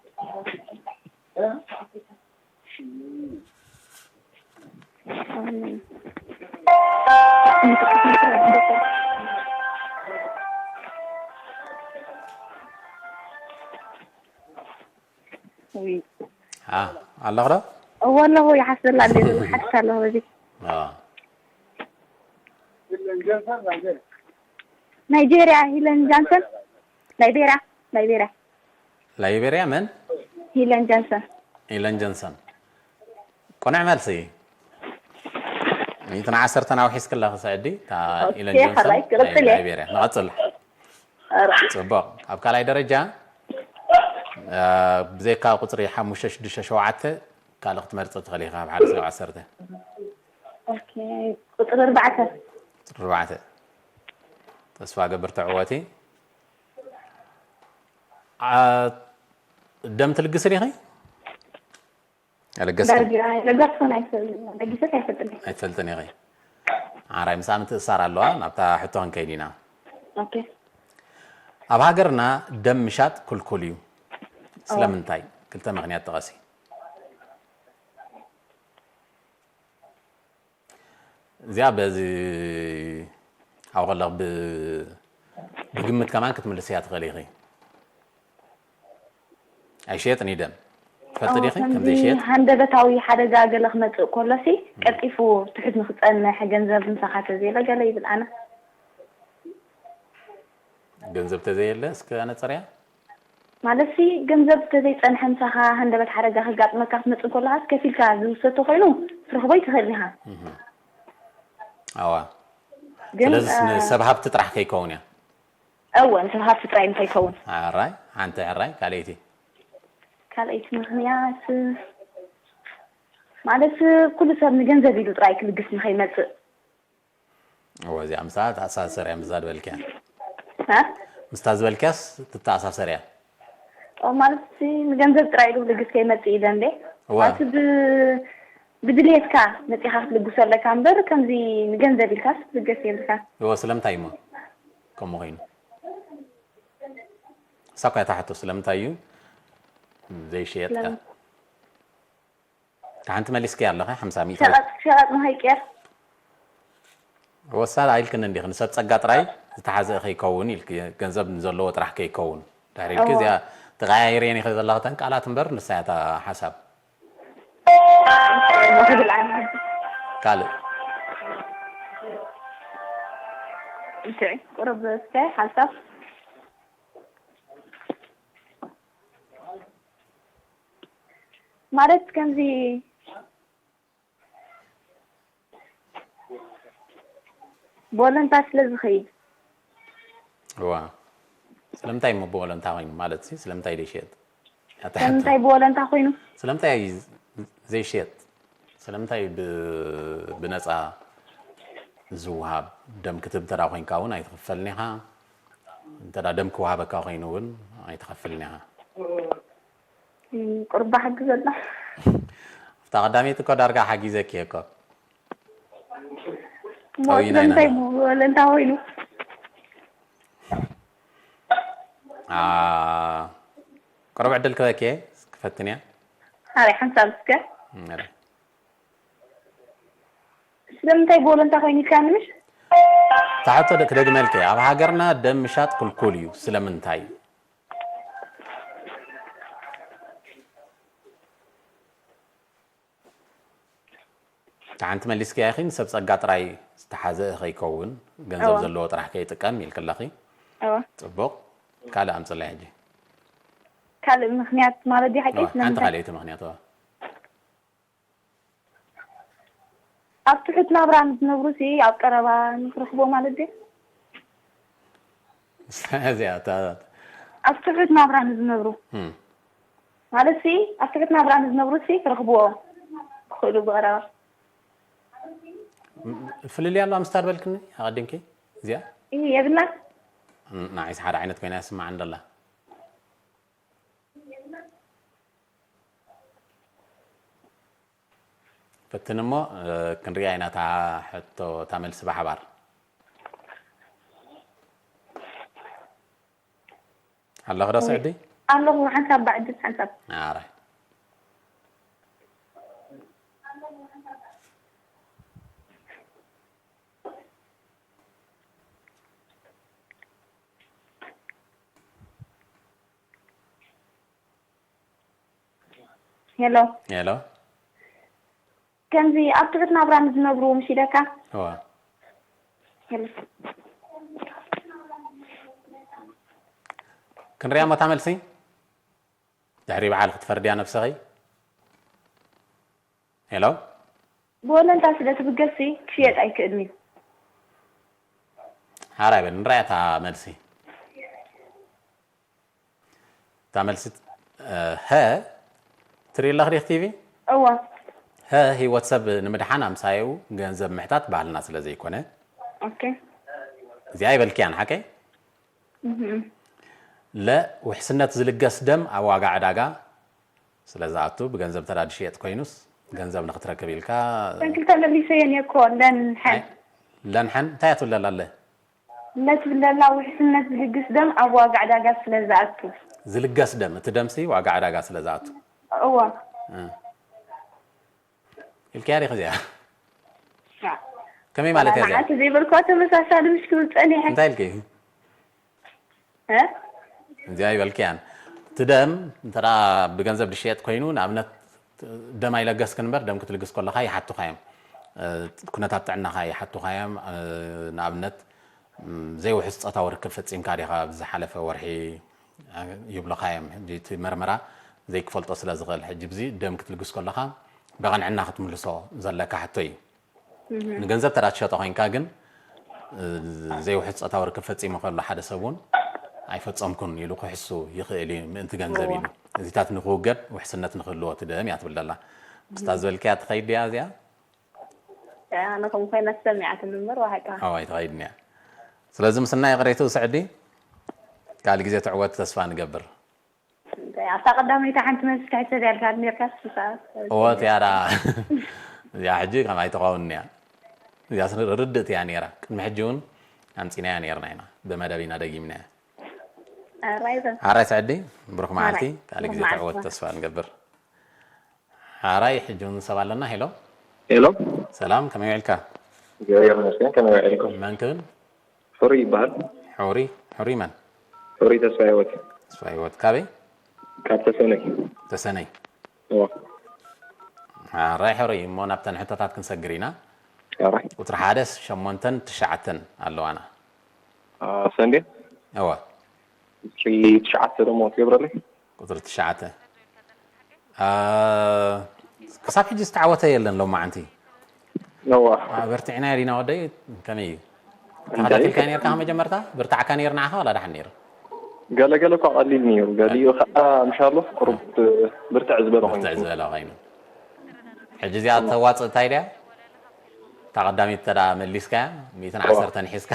አ፣ ኣለኹ ዶ? እወ ኣለኹ፣ ይሓስበላ እንደ ዝብል ሓድሽ ኣለኹ በዚ። አ። ናይጄርያ፣ ሂለን ጃንሰን። ላይቤርያ፣ ላይቤርያ። ላይቤርያ መን? ሂለን ጃንሰን። ኢለን ጆንሰን። ቅኑዕ መልሲ። ሚእትን ዓሰርተን ኣውሒስኪ ኣለኺ ስዕዲ። እታ ኦኬ፣ ኢለን ጆንሰን ሕራይ፣ ናይ ክቕጽል እየ። ላይቤርያ። ንቐጽል። ኧረ፣ ጽቡቕ። ኣብ ካልኣይ ደረጃ፣ እ፣ ብዘይካ ቁጽሪ ሓሙሽተ፣ ሽዱሽተ፣ ሸውዓተ፣ ካልእ ክትመርጺ ትኽእሊ ኢኺ ካብ ሓደ ክሳብ ዓሰርተ። ኦኬ፣ ቁጽሪ ኣርባዕተ። ቁጽሪ ኣርባዕተ። ተስፋ ገብር ትዕወቲ። ኣ፣ ደም ትልግሲ ዲኺ? ኣለገስክን? ዳርጋ ለገስኩን ኣይፈልጥን፣ ለጊሰ ኣይፈልጥን። ኣይትፈልጥን ኢኺ። ሓራይ፣ ምሳኣ ምትእስሳር ኣለዋ። ናብታ ሕቶ ክንከይድ ኢና። ኦኬ። ኣብ ሃገርና ደም ምሻጥ ክልኩል እዩ። ስለምንታይ? ክልተ ምኽንያት ጥቐሲ። እዚኣ በዚ ኣብኡ ከለኹ ብ-፣ ብግምት ከማን ክትምልስያ ትኽእሊ ኢኺ። ኣይሽየጥን እዩ ደም። ትፈልጢ ዲኺ ከምዚ ከምዘይሽየጥ? ሃንደበታዊ ሓደጋ ገለ ክመጽእ ከሎሲ ቀልጢፉ ትሑት ንኽጸንሕ ገንዘብ ምሳኻ ተዘየለ ገለ ይብል ኣነ። ገንዘብ ተዘየለ እስከ ኣነጽርያ። ማለትሲ ገንዘብ ተዘይጸንሐ ምሳኻ ሃንደበት ሓደጋ ከጋጥመካ ክትመጽእ ከለኻስ ከፊልካ ዝውሰድ ተኾይኑ ክትረኽቦ ይትኽእል ኢኻ። እህ። ኣዋ። ግን፣ ስለዚ እ፣ ንሰብ ሃብቲ ጥራሕ ከይከውን እያ። እወ፣ ንሰብ ሃብቲ ጥራይ ንኸይከውን። ሕራይ፣ ሓንቲ ሕራይ፣ ካልኣይቲ። ካልኣይቲ ምኽንያት ማለት ኩሉ ሰብ ንገንዘብ ኢሉ ጥራይ ክልግስ ንኸይመጽእ። እወ፣ እዚኣ ምስታ ተኣሳሰር እያ፣ ምስዛ ዝበልክያ። እ? ምስታ ዝበልክያስ ትተኣሳሰር እያ። ኦ፣ ማለት ሲ ንገንዘብ ጥራይ ኢሉ ክልግስ ከይመጽእ ኢለ እንዴ? እወ። ማለት ብ-፣ ብድልየትካ መጺኻ ክትልግሶ ኣለካ እምበር ከምዚ ንገንዘብ ኢልካስ ክትልገስ የብልካ። እወ፣ ስለምንታይ እሞ ከምኡ ኮይኑ? እሳ እኳ እያ እታ ሕቶ፣ ስለምንታይ እዩ ዘይሽየጥ? ስለምን? እታ ሓንቲ መሊስኪ ኣለኻ፣ ሓምሳ ሚእቲ። ሸቐጥ፣ ሸቐጥ ንኸይቅየር። ወሳ ኢልክኒ እንዲኺ፣ ንሰብ ጸጋ ጥራይ ዝተሓዘ ከይከውን ኢልኪ፣ ገንዘብ ንዘለዎ ጥራሕ ከይከውን። ድሕሪ ኢልኪ እወ። እዚኣ ተቐያይረን ኢኺ ዘለኽተን ቃላት እምበር፣ ንሳ እያ እታ ሓሳብ። ንኽብል ኣነ። ካልእ? እንስዒ፣ ቁሩብ እስከ ሓንሳብ። ማለት ከምዚ ብወለንታ ስለ ዝኸይድ። እዋ። ስለምንታይ እሞ ብወለንታ ኮይኑ? ማለት ሲ፣ ስለምንታይ ዘይሽየጥ? ኣታ ስለምንታይ ብወለንታ ኮይኑ? ስለምንታይ ዘይሽየጥ? ስለምንታይ ብ-፣ ብነጻ ዝወሃብ። ደም ክትህብ እንተ ኮይንካ እውን ኣይትኽፈልን ኢኻ። እንተ ደም ክወሃበካ ኮይኑ እውን ኣይትኸፍልን ኢኻ። ቁርባ ሓግዘና። ኣብታ ቀዳመይቲ እኮ ዳርጋ ሓጊዘኪ እኮ። ሞት እንታይ ወለንታ ኮይኑ? ቁሩብ ዕድል ክበኪ ክፈትን እያ። ኣረ ሓንሳብ እስከ። ስለምንታይ ብወለንታ ኮይኑ ኢልካ ምሽ? ታሕቶ ክደግመልከ፣ ኣብ ሃገርና ደም ምሻጥ ክልኩል እዩ። ስለምንታይ? ሓንቲ መሊስክያ ኢኺ። ንሰብ ጸጋ ጥራይ ዝተሓዘ ከይከውን፣ ገንዘብ ዘለዎ ጥራሕ ከይጥቀም ኢልክለኺ። ጽቡቕ። ካልእ ኣምጽለይ ሕጂ። ካልእ ምኽንያት ማለት ድዩ ሓቂ? ሓንቲ ካልኣይቲ ምኽንያት። ኣብ ትሑት ናብራ ንዝነብሩ ሲ ኣብ ቀረባ ንክረኽቦ ማለት ድዩ? እዚኣ ኣብ ትሑት ናብራ ንዝነብሩ ማለት ሲ ኣብ ትሑት ናብራ ንዝነብሩ ሲ ክረኽብዎ ክኽእሉ ብቐረባ። ፍልልይ ኣሎ ምስታ ዝበልክኒ ኣቐዲምኪ እዚኣ የብላ። ንዓይስ ሓደ ዓይነት ኮይና ይስምዓኒ ደላ። ፈትን እሞ ክንሪኣ ኢና እታ ሕቶ፣ እታ መልሲ ብሓባር። ኣለኺ ዶ ስዕዲ? ኣለኹ፣ ሓንሳብ ብዕድል ሓንሳብ። ኣራይ። ሄሎ። ሄሎ። ከምዚ ኣብ ትሑት ናብራ ንዝነብሩ ምሽ ኢለካ? እዋ። ሄሎ። ክንሪኣ እሞ እታ መልሲ? ድሕሪ በዓል ክትፈርድያ ነብስኺ? ሄሎ። ብወለንታ ስለ ትብገስሲ ክሽየጥ ኣይክእልን እዩ። ሓራይ በል ንራያ እታ መልሲ። እታ መልሲ ሀ ትርኢ ኣለኽ ዲኽ ቲቪ? እዋ። ሀ ህይወት ሰብ ንምድሓን ኣምሳየኡ ገንዘብ ምሕታት ባህልና ስለ ዘይኮነ። ኦኬ። እዚኣ ይበልክያን ሓቀይ? ለ ውሕስነት ዝልገስ ደም ኣብ ዋጋ ዕዳጋ ስለ ዝኣቱ ብገንዘብ ተዳ ድሽየጥ ኮይኑስ ገንዘብ ንክትረክብ ኢልካ ሰንክልተ መሊሰየን እየ እኮ ለንሐን ለንሐን እንታይ እያ ትብለላ ኣለ ለትብለላ ውሕስነት ዝልግስ ደም ኣብ ዋጋ ዕዳጋ ስለ ዝኣቱ ዝልገስ ደም እቲ ደምሲ ዋጋ ዕዳጋ ስለ ዝኣቱ እዋ ኢልክያ ዲኺ እዚኣ ከመይ ማለት እያ እዚኣ ዘይበልኳ ተመሳሳሊ ምሽ ክብል ፀኒሐ እንታይ ኢልኪ እዚኣ ይበልክያን እቲ ደም እንተ ብገንዘብ ዝሽየጥ ኮይኑ ንኣብነት ደም ኣይለገስክን እምበር ደም ክትልግስ ከለካ ይሓቱካ እዮም ኩነታት ጥዕናካ ይሓቱካ እዮም ንኣብነት ዘይውሕስ ፆታዊ ርክብ ፈፂምካ ዲካ ኣብዚ ዝሓለፈ ወርሒ ይብሉካ እዮም ሕጂ እቲ መርመራ ዘይክፈልጦ ስለ ዝኽእል ሕጂ ብዚ ደም ክትልግስ ከለካ ብቕንዕና ክትምልሶ ዘለካ ሕቶ እዩ ንገንዘብ ተዳ ትሸጦ ኮይንካ ግን ዘይውሕስ ፆታዊ ርክብ ፈፂሙ ከሎ ሓደ ሰብ እውን ኣይፈፀምኩን ኢሉ ክሕሱ ይኽእል እዩ ምእንቲ ገንዘብ ኢሉ እዚታት ንክውገድ ውሕስነት ንክህልዎ እቲ ደም እያ ትብል ዘላ ምስታ ዝበልክያ ትኸይድ ድያ እዚኣ ኣነ ከም ኮይና ሰሚዓትኒ እምበር ዋሕቃ ኣዋይ ትኸይድ እያ ስለዚ ምስና ይቕሬቱ ስዕዲ ካልእ ግዜ ትዕወት ተስፋ ንገብር ኣብታ ቀዳመይቲ ሓንቲ መልሲ ትሕሰብ ያልካ ኔርካ እወ እቲያ ዳ እዚኣ ሕጂ ከም ኣይትኸውን እያ እዚኣ ርድእቲ እያ ነይራ ቅድሚ ሕጂ እውን ኣምፂናያ ነይርና ኢና ብመደብ ኢና ደጊምናያ ኣራይ ስዕዲ ብሩክ መዓልቲ ካልእ ግዜ ትዕወት ተስፋ ንገብር ሓራይ ሕጂ እውን ሰብ ኣለና ሄሎ ሄሎ ሰላም ከመይ ውዕልካ እግዚኣብሔር ይመስገን ከመይ ውዒልኩም መን ክብል ሕሩይ ይበሃል ሕሩይ ሕሩይ መን ሕሩይ ተስፋ ህይወት ተስፋ ህይወት ካበይ ካብ ተሰነይ ተሰነይ እዋ ሓራይ ሕሩይ እሞ ናብተን ሕቶታት ክንሰግር ኢና ቁፅሪ ሓደ ሸሞንተን ትሽዓተን ኣለዋና ሰንዴ እዋ ቁፅሪ ትሽዓተ ደሞ ትገብረለይ ቁፅሪ ትሽዓተ ክሳብ ሕጂ ዝተዓወተ የለን ሎማዓንቲ እዋ በርቲዕና ዲና ወደይ ከመይ እዩ ተኸታቲልካ ነርካ መጀመርታ ብርታዕካ ነር ንዓኻ ዋላ ድሓን ነይሩ ገለ ገለ እኳ ቀሊል ነይሩ ገሊኡ ከዓ ምሻሎ ቁሩብ ብርትዕ ዝበለ ኮይኑ ዝበለ ኮይኑ ሕጂ እዚኣ ተዋፅእ እንታይ ድያ እታ ቀዳሚት ተዳ መሊስካያ ሚእትን ዓሰርተን ሒዝካ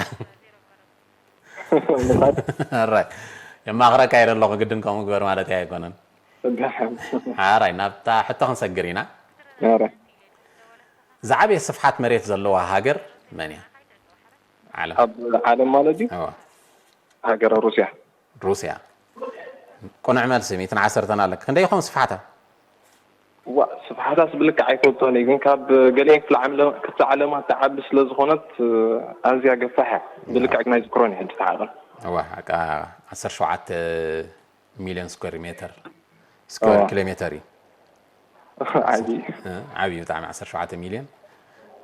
ኣራይ የማኽረካ እየ ዘለኹ፣ ግድን ከምኡ ግበር ማለት ኣይኮነን። ሓራይ ናብታ ሕቶ ክንሰግር ኢና። ዝዓበየ ስፍሓት መሬት ዘለዋ ሃገር መን እያ? ዓለም። ኣብ ዓለም ማለት እዩ። ሃገረ ሩስያ። ሩስያ። ቁኑዕ መልሲ፣ ሚእትን ዓሰርተን ኣለክ። ክንደይ ይኸውን ስፍሓታ? ዋ ስፍሓታስ ብልክዕ ኣይፈልጦን እዩ፣ ግን ካብ ገሊአን ክፍለ ዓለም ክፍለ ዓለማት ትዓቢ ስለ ዝኾነት ኣዝያ ገፋሕ እያ። ብልክዕ ግን ኣይዝክሮን እዩ ሕጂ ተዓቕን። እዋ ኣቃ ዓሰርተ ሸውዓተ ሚልዮን ስኩዌር ሜተር ስኩዌር ኪሎ ሜተር እዩ። ዓቢ ዓብዩ ብጣዕሚ ዓሰርተ ሸውዓተ ሚልዮን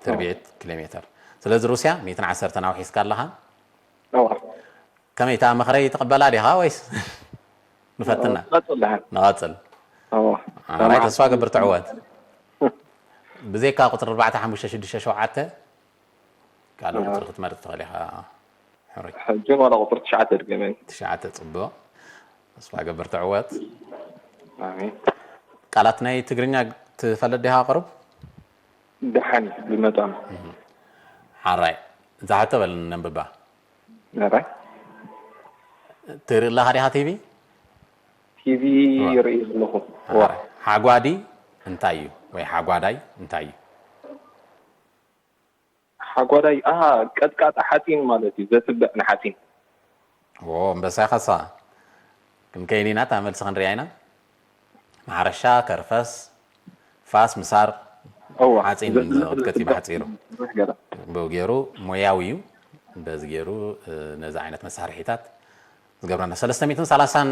ትርቢዒት ኪሎ ሜተር። ስለዚ ሩስያ ሚእትን ዓሰርተን ኣውሒስካ ኣለኻ። እዋ ከመይ እታ ምኽረይ ትቕበላ ዲኻ ወይስ ንፈትና? ቀጽል ደሓን። ንቐጽል። እዋ ኣራይ ተስፋ ገብር ትዕወት። ብዘይካ ቁፅሪ ኣርባዕተ ሓሙሽተ ሽዱሽተ ሸውዓተ ካልእ ቁፅሪ ክትመርፅ ትኽእል ኢኻ። ሕሩይ። ሕጂ ዋላ ቁፅሪ ትሽዓተ ድገመኒ። ትሽዓተ ፅቡቕ። ተስፋ ገብር ትዕወት። ኣሜን። ቃላት ናይ ትግርኛ ትፈልጥ ዲኻ ቅሩብ? ደሓን ብመጠኑ። ሓራይ እዛ ሕቶ በል ነንብባ። ኣራይ ትርኢ ኣለኻ ዲኻ ቲቪ? ቲቪ ይርኢ ኣለኹ። ዋ ሓጓዲ እንታይ እዩ ወይ ሓጓዳይ እንታይ እዩ? ሓጓዳይ ኣሃ ቀጥቃጣ ሓፂን ማለት እዩ፣ ዘትብዕ ንሓፂን። ዎ እምበሳ ኢኻሳ። ክንከይድ ኢና እታ መልሲ ክንሪኣ ኢና። ማሕረሻ፣ ከርፈስ፣ ፋስ፣ ምሳር፣ እዋ ሓፂን ዘ- ክትከቲ ብሓፂሩ ብዙሕ ገለ። ብኡ ገይሩ ሞያዊ እዩ። በዚ ገይሩ ነዚ ዓይነት መሳርሒታት ዝገብረና ሰለስተ ሚእትን ሰላሳን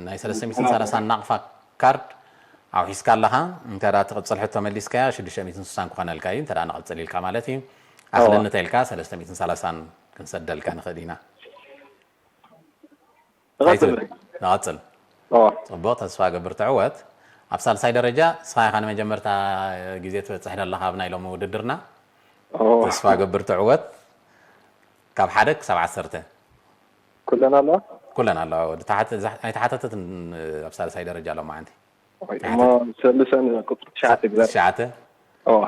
ናይ ሰለስተ ሚእትን ሰላሳን ናቕፋ ካርድ ኣውሒስካ ኣለኻ። እንተ ደኣ ትቕጽል ሕቶ መሊስካያ ሽዱሽተ ሚእትን ስሳን ክኾነልካ እዩ። እንተ ደኣ ንቕጽል ኢልካ ማለት እዩ። ኣኽልኒ ተኢልካ ሰለስተ ሚእትን ሰላሳን ክንሰደልካ ንኽእል ኢና። እንታይ ትብል? ንቐጽል። እዋ ጽቡቕ፣ ተስፋ ገብር ትዕወት። ኣብ ሳልሳይ ደረጃ ንስኻ ኢኻ ንመጀመርታ ግዜ ትበጽሕ ዘለኻ ኣብ ናይ ሎሚ ውድድርና። እዋ ተስፋ ገብር ትዕወት። ካብ ሓደ ክሳብ ዓሰርተ። ኩለን ኣለዋ። ኩለን ኣለዋ። ወዲ ተሓተ- እዛ ኣይተሓተተትን ኣብ ሳልሳይ ደረጃ ሎማዓንቲ። እሞ ሰልሰን ቁፅሪ ትሽዓተ ግዛት። ትሽዓተ። እዋ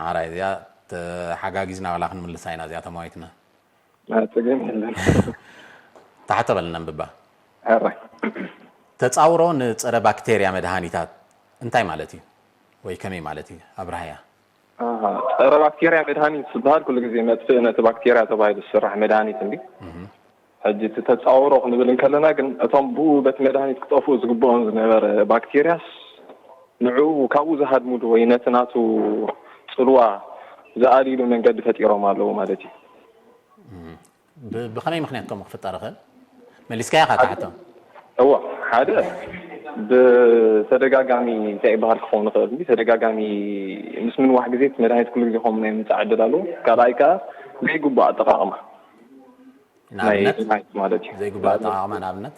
ኣራይ እዚኣ ተሓጋጊዝና ዋላ ክንምልሳ ኢና እዚኣ ተማዊትና። ፀገም የለን። ተሓቶ በልና ኣንብባ። ሕራይ ተፃውሮ ንፀረ ባክቴርያ መድሃኒታት እንታይ ማለት እዩ? ወይ ከመይ ማለት እዩ? ኣብርሃያ። ኣሃ፣ ጸረ ባክቴርያ መድሃኒት ዝበሃል ኩሉ ግዜ መጥፍኢ ነቲ ባክቴርያ ተባሂሉ ዝስራሕ መድሃኒት እንዲ። ሕጂ እቲ ተጻውሮ ክንብል እንከለና ግን እቶም ብኡ በቲ መድሃኒት ክጠፍኡ ዝግብኦም ዝነበረ ባክቴርያስ ንዕኡ ካብኡ ዝሃድሙሉ ወይ ነቲ ናቱ ጽልዋ ዝኣልይሉ መንገዲ ፈጢሮም ኣለዉ ማለት እዩ። ብ- ብኸመይ ምኽንያት ከምኡ ክፍጠር ይኽእል? መሊስካያ ኢኻ እታ ሕቶ። እዋ ሓደ ብተደጋጋሚ እንታይ ይበሃል ክኸውን ይኽእል እንዲ ተደጋጋሚ ምስ ምንዋሕ ግዜ እቲ መድሃኒት ኩሉ ግዜ ከምኡ ናይ ምምፃእ ዕድል ኣለዎ። ካልኣይ ከዓ ዘይግቡእ ኣጠቃቕማ ናይ ንኣብነት መድሃኒት ማለት እዩ። ዘይግባእ ኣጠቃቕማ ንኣብነት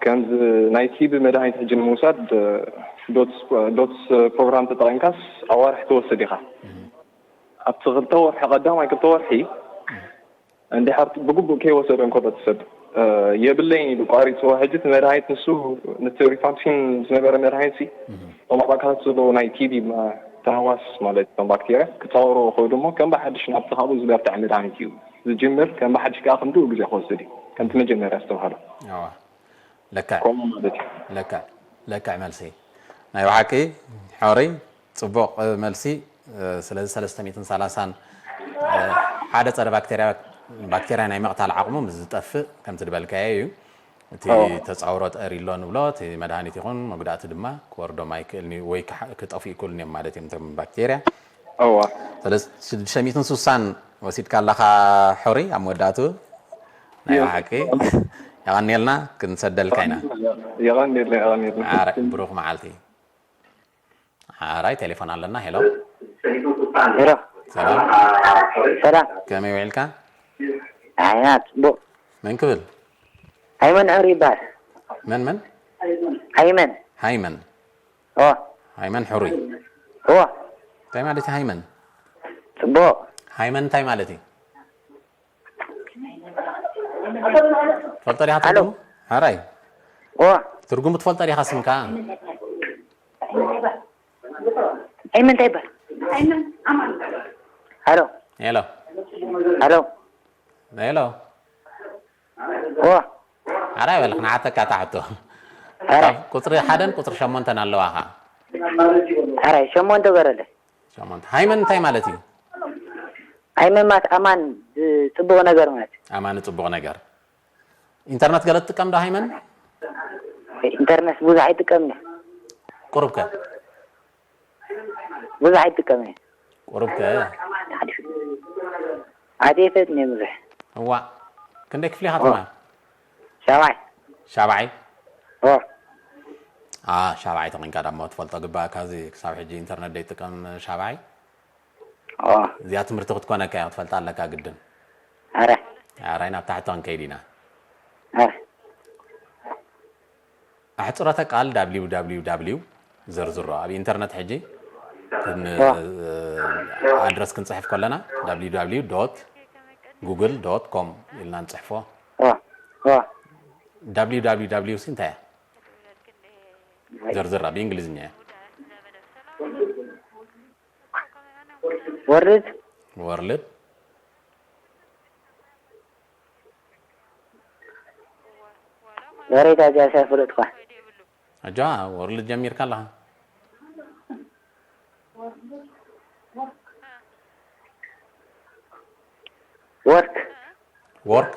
ከምዚ ናይ ቲቢ መድሃኒት ሕጂ ንምውሳድ ዶትስ ፕሮግራም ተጠቒምካስ ኣዋርሕ ትወስድ ኢኻ። ኣብቲ ክልተ ወርሒ ቀዳማይ ክልተ ወርሒ እንድሕር ብግቡእ ከይወሰዶ እንከሎ እቲ ሰብ የብለይን ኢሉ ቋሪፅዎ ሕጂ እቲ መድሃኒት ንሱ ነቲ ሪፋምፒን ዝነበረ መድሃኒት ሲ እቶም ኣብ ኣካላት ዘለዉ ናይ ቲቢ ተሃዋስ ማለት እቶም ባክቴርያ ክፃወርዎ ይኽእሉ እሞ ከም ብሓድሽ ናብቲ ካብኡ ዝበርትዐ መድሃኒት እዩ ዝጅምር ከም ብሓድሽ ከዓ ክንድኡ ግዜ ክወስድ እዩ ከምቲ መጀመርያ ዝተባሃለ ኣዋ ለክዕ ከምኡ ማለት እዩ ለክዕ ለክዕ መልሲ ናይ ብሓቂ ሕሩይ ፅቡቕ መልሲ ስለዚ ሰለስተ ሚእትን ሰላሳን ሓደ ፀረ ባክቴርያ ባክቴርያ ናይ ምቕታል ዓቕሙ ምስ ዝጠፍእ ከምቲ ዝበልካዮ እዩ እቲ ተፃውሮ ጠር ኣሎ ንብሎ እቲ መድሃኒት ይኹን መጉዳእቲ ድማ ክወርዶም ኣይክእልን እዩ ወይ ክጠፍኡ ይክእሉን እዮም ማለት እዮም እቶም ባክቴርያ እዋ ስለዚ ሽዱሽተ ሚእትን ስሳን ወሲድካ ኣለኻ ሕሩይ ኣብ መወዳእቱ ናይ ብሓቂ የቐንየልና ክንሰደልካ ኢና የቐንየልና የቐንየልና ኣረ ብሩኽ መዓልቲ ኣራይ ቴሌፎን ኣለና ሄሎ ሄሎ ሰላም ሰላም ከመይ ውዒልካ ኣያ ፅቡቅ መን ክብል ሃይመን ሕሩይ ይበሃል መን መን ሃይመን ሃይመን ኦ ሃይመን ሕሩይ ኦ እንታይ ማለት እዩ ሃይመን ፅቡቅ ሃይመን እንታይ ማለት እዩ ትፈልጦ ዲኻ ኣሎ። ትርጉሙ ሓራይ ኦ ትርጉሙ ትፈልጦ ዲኻ ስምካ ሃይመን እንታይ ይበሃል ሄሎ ሄሎ ሄሎ ኦ ሓራይ በል ክነሓተካ እታ ሕቶ ኧረ ካብ ቁፅሪ ሓደን ቁፅሪ ሸሞንተን ኣለዋኻ ኧረ ሸሞንተ ገረለ ሸሞንተ ሃይመን እንታይ ማለት እዩ ኣይመማት ኣማን ጽቡቕ ነገር ማለት ኣማኒ ፅቡቕ ነገር ኢንተርነት ገለ ትጥቀም ዶ ሃይመን ኢንተርነት ብዙሕ ኣይጥቀምን ቁሩብከ ብዙሕ ኣይጥቀምን ቁሩብከ ኣዴፈት ነ ብዙሕ እዋ ክንደይ ክፍሊ ኢኻ ትማር ሻባይ ሻብዓይ ኦ ሻብዓይ ተኾንካ ዳሞ ትፈልጦ ግባእካ እዚ ክሳብ ሕጂ ኢንተርነት ደይጥቀም ሻብዓይ ኦ እዚኣ ትምህርቲ ክትኮነካ እያ ክትፈልጣ ኣለካ ግድን ኣረ ኣራይ ናብ ታሕቲ ክንከይድ ኢና ኣረ ኣሕፅሮተ ቃል www ዘርዝሮ ኣብ ኢንተርነት ሕጂ ኣድረስ ክንፅሕፍ ከለና www google com ኢልና ንፅሕፎ ኦ ኦ www ሲ እንታይ እያ ዘርዝራ ብእንግሊዝኛ እያ ወርድ ወርልድ ወሬታ ጃሳ ፍለጥኳ ኣጃ ወርልድ ጀሚርካ ኣለኻ ወርክ ወርክ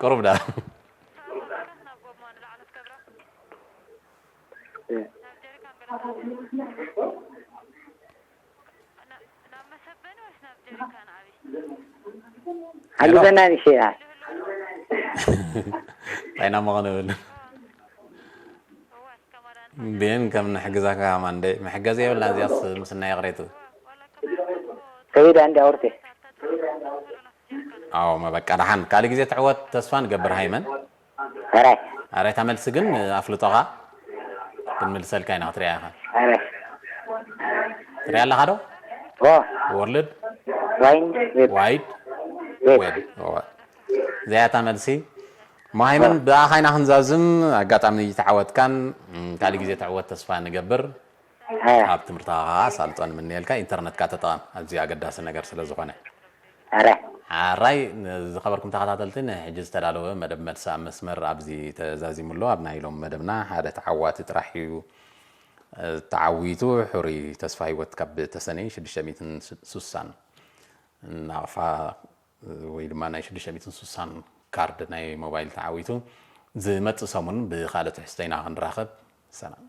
ቅሩብ ዳ ሓግዘና ንሽ ጣይና መቐነ ብል ቤን ከም ንሕግዛካ ከማን ደ መሕገዚ የብላ እዚኣስ ምስና ይቕሬቱ ከቢድ ኣንዲ ኣውርቴ ኣዎ መበቃ ደሓን ካልእ ግዜ ትዕወት ተስፋ ንገብር ሃይመን ሕራይ ኣረ እታ መልሲ ግን ኣፍልጦኻ ክንምልሰልካ ኢና ክትሪኣ ኢኻ ሕራይ ትሪኣ ኣለኻ ዶ ኦ ወርልድ ዋይን ዌብ ዋይድ ዌብ ዌብ እዚኣ እታ መልሲ መሃይመን ብኣኻ ኢና ክንዛዝም ኣጋጣሚ ተዓወትካን ካልእ ግዜ ተዕወት ተስፋ ንገብር ሕራይ ኣብ ትምህርትኻ ከዓ ኣሳልጦ ንምንየልካ ኢንተርነትካ ተጠቐም ኣዝዩ ኣገዳሲ ነገር ስለ ዝኾነ ሕራይ ሓራይ ዝኸበርኩም ተኸታተልቲ ንሕጂ ዝተዳለወ መደብ መልሲ ኣብ መስመር ኣብዚ ተዛዚሙ ኣሎ ኣብ ናይ ሎም መደብና ሓደ ተዓዋቲ ጥራሕ እዩ ተዓዊቱ ሕሩይ ተስፋ ህይወት ካብ ተሰነይ ሽዱሽተ ሚእትን ስሳን ናቕፋ ወይ ድማ ናይ ሽዱሽተ ሚእትን ስሳን ካርድ ናይ ሞባይል ተዓዊቱ ዝመፅእ ሰሙን ብካልእ ትሕዝቶ ኢና ክንራኸብ ሰላም